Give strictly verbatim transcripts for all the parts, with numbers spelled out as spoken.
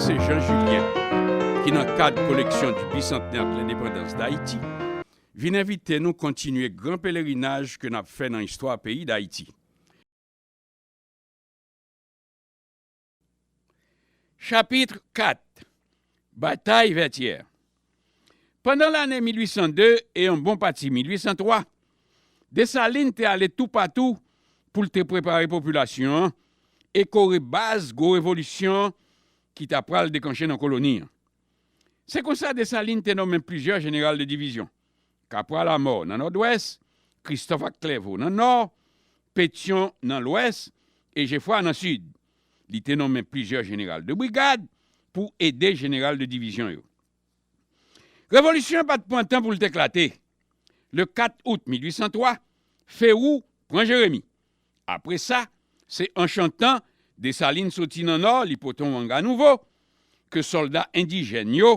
Se Jean Julien, ki nan kad koleksyon du bicentenaire de l'indépendance d'Haïti, vin envite nou kontinye gran pelerinaj ke n ap fè nan istwa peyi Dayiti. Chapit kat. Batay Vètyè. Pandan lane mil ui san de e yon bon pati mil ui san twa, Desalin te ale toupatou pou l te prepare popilasyon an e kore baz gwo revolisyon ki ta pral deklanche nan koloni an. Se konsa Desalin te nonmen plizyè jeneral de divizyon, Kapwa Lamò nan Nòdwès, Kristòf ak Klèvo nan Nò, Petyon nan Lwès e Jefwa nan Sid. Li te nonmen plizyè jeneral de brigad pou ede jeneral de divizyon yo. Revolisyon an pa t pran tan pou l te eklate. Le kat out mil ui san twa, Ferou pran Jeremi. Apre sa, se an chantan Desalin soti nan Nò, li pote yon wanga nouvo, ke sòlda endijèn yo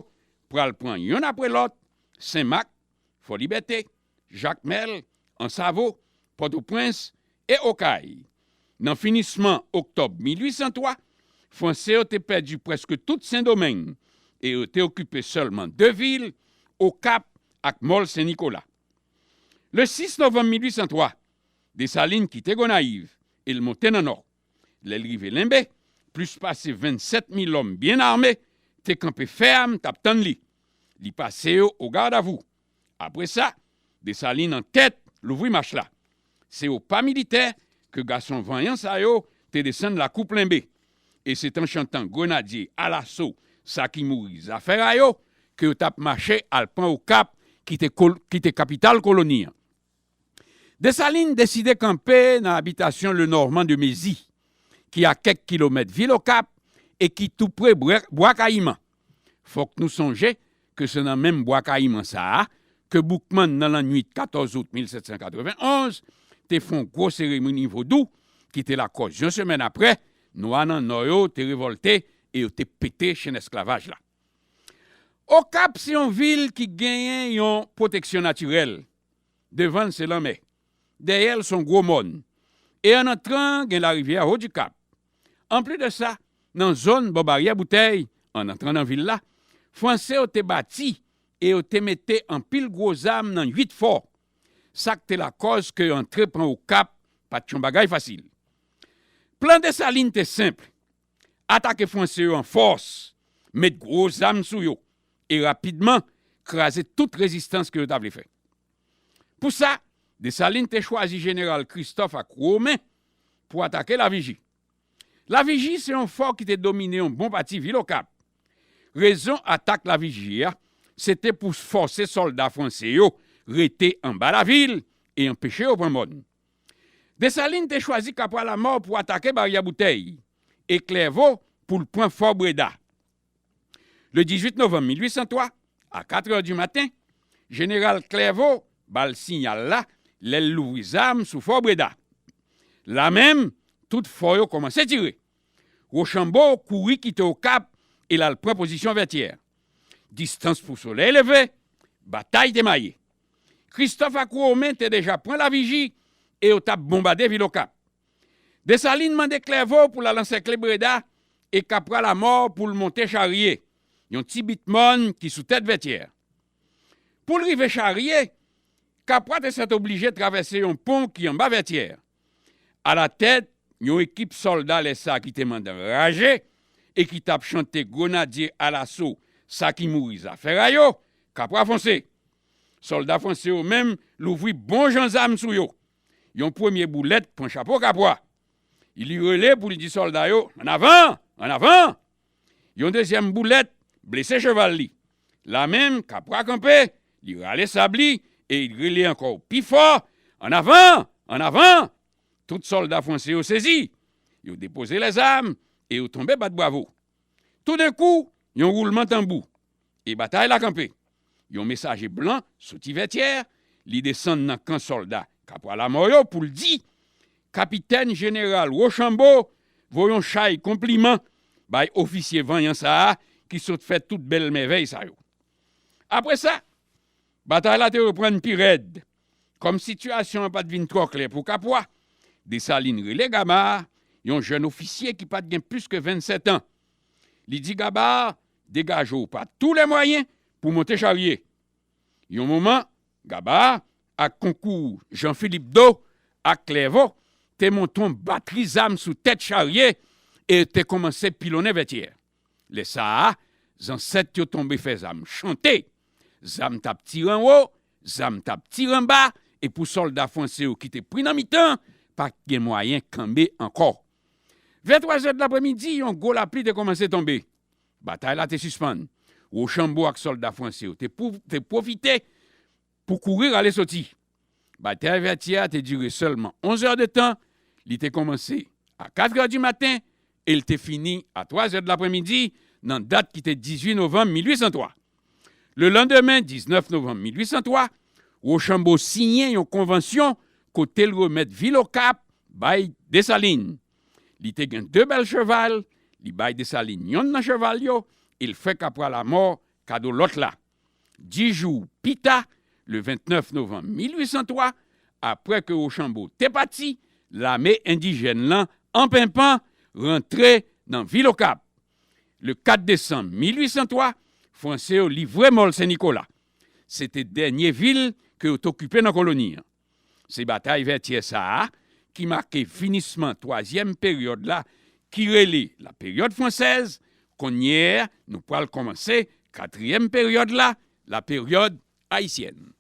pral pran yonn apre lòt, Senmak, Fòlibète, Jakmèl, Ansavo, Pòtoprens e Okay. Nan finisman oktòb mil ui san twa, Franse yo te pèdi prèske tout Sendomeng e yo te okipe sèlman de vil, Okap ak Mòl Sen Nikola. Le sis novanm mil ui san twa, Desalin kite Gonayiv e l monte nan Nò. Lè l rive Lenbe, plis pase vennsèt mil òm byen ame te kanpe fèm t ap tann li. Li pase yo o gardavou. Apre sa, Desalin an tèt louvri mach la. Se o pa militè ke gason vanyan sa yo te desann lakoup Lenbe. E se t an chantan grenadye alaso sa ki mouri zafè a yo ke yo t ap mache al pran Okap ki te kol-, ki te kapital koloni an. Desalin deside kanpe nan abitasyon Lenormand de Mézy, ki a kèk kilomèt vil Okap e ki tou pre Bwa, Bwa Kayiman. Fòk nou sonje ke se nan menm Bwa Kayiman sa a ke Boukman nan lannwit katòz out mil sèt san katrevenn onz te fè yon gwo seremoni vodou ki te lakòz yon semèn apre, nwa nan Nò yo te revòlte e yo te pete chenn esklavaj la. Okap se yon vil ki genyen yon pwoteksyon natirèl. Devan l se lanmè. Dèyè l se yon gwo mòn. E an antran, gen larivyè Haut du Cap. Anplis de sa, nan zòn bò Baryè Boutèy, an antran nan vil la, Franse yo te bati e yo te mete anpil gwo zam nan uit fò. Sa k te lakòz ke antre pran Okap pa t yon bagay fasil. Plan Desalin te senp. Atake Franse yo an fòs, met gwo zam sou yo, e rapidman kraze tout rezistans ke yo ta vle fè. Pou sa, Desalin te chwazi jeneral Kristòf ak Women pou atake Laviji. Laviji se yon fò ki te domine yon bon pati vil Okap. Rezon atak Laviji a, se te pou fòse sòlda franse yo rete anba lavil e anpeche yo pran mòn. Desalin te chwazi Kapwa Lamò pou atake Baryè Boutèy e Klèvo pou l pran Fò Breda. Le dizuit novanm mil uit san twa, a katrè di maten, jeneral Klèvo ba l siyal la lè l louvri zam sou Fò Breda. La menm, tout fò yo kòmanse tire. Wochanbo kouri kite Okap e l al pran pozisyon Vètyè. Distans pou solèy leve, batay te maye. Kristòf ak Women te deja pran Laviji e yo t ap bonbade vil Okap. Desalin mande Klèvo pou l al ansèkle Breda e Kapwa Lamò pou l monte Charye, yon ti bit mòn ki sou tèt Vètyè. Pou l rive Charye, Kapwa te sètoblije travèse yon pon ki anba Vètyè. Alatèt yon ekip sòlda lè sa a ki te mande anraje e ki t ap chante Grenadye alaso, sa ki mouri zafè a yo, Kapwa fonse. Sòlda franse yo menm louvri bon jan zam sou yo. Yon premye boulèt pran chapo Kapwa. Li rele pou li di sòlda yo, "Ann avan! Ann avan!" Yon dezyèm boulèt blese cheval li. La menm, Kapwa kanpe, li rale sab li e li rele ankò pi fò, "Ann avan! Ann avan!" Tout sòlda franse yo sezi. Yo depoze lèzam e yo tonbe bat bravo. Toudenkou, yon woulman tanbou e batay la kanpe. Yon mesaje blan soti Vètyè, li desann nan kan sòlda Kapwa Lamò yo pou l di, "Kapitèn Jeneral Wochanbo voye yon chay konpliman bay ofisye vanyan sa a ki sot fè tout bèl mèvèy sa yo." Apre sa, batay la te reprann pi rèd. Kòm sitiyasyon an pa t vin twò klè pou Kapwa, Desalin rele Gama, yon jèn ofisye ki pa t gen plis ke vennsèt an. Li di Gabar degaje w pa tou lè mwayen pou monte charye. Yon moman, Gabar, ak konkou Jean Philippe Do ak Clairvaux, te monte yon batri zam sou tèt charye e te kòmanse pilonnen Vètyè. Lè sa a, zansèt yo tonbe fè zam chante. Zam t ap tire anwo, zam t ap tire anba, e pou sòlda franse yo ki te pri nan mitan, pa t gen mwayen kanbe ankò. Vè twazè de lapremidi, yon gwo lapli te kòmanse tonbe. Batay la te sispann. Wochanbo ak sòlda franse yo te pou- te pwofite pou kouri rale soti. Batay Vètyè a te dire sèlman onz è de tan, li te kòmanse a kat è di maten e l te fini a twa è de lapremidi nan dat ki te dizuit novanm mil uit san twa. Le landemen, diznèf novanm mil uit san twa, Wochanbo siyen yon konvansyon kote l remèt vil Okap bay Desalin. Li te gen de bèl cheval, li bay Desalin yonn nan cheval yo e l fè Kapwa Lamò kado lòt la. Dis jou pita, le ventnèf novanm mil uit san twa, apre ke Wochanbo te pati, lame endijèn lan an penpan rantre nan vil Okap. Le kat desanm mil uit san twa, Franse yo livre Mòl Sen Nikola. Se te dènye vil ke yo t okipe nan koloni an. Se batay Vètyè sa a ki make finisman twazyèm peryòd la ki rele la période française. Kounye a, nou pral kòmanse katriyèm peryòd la, la période haïtienne.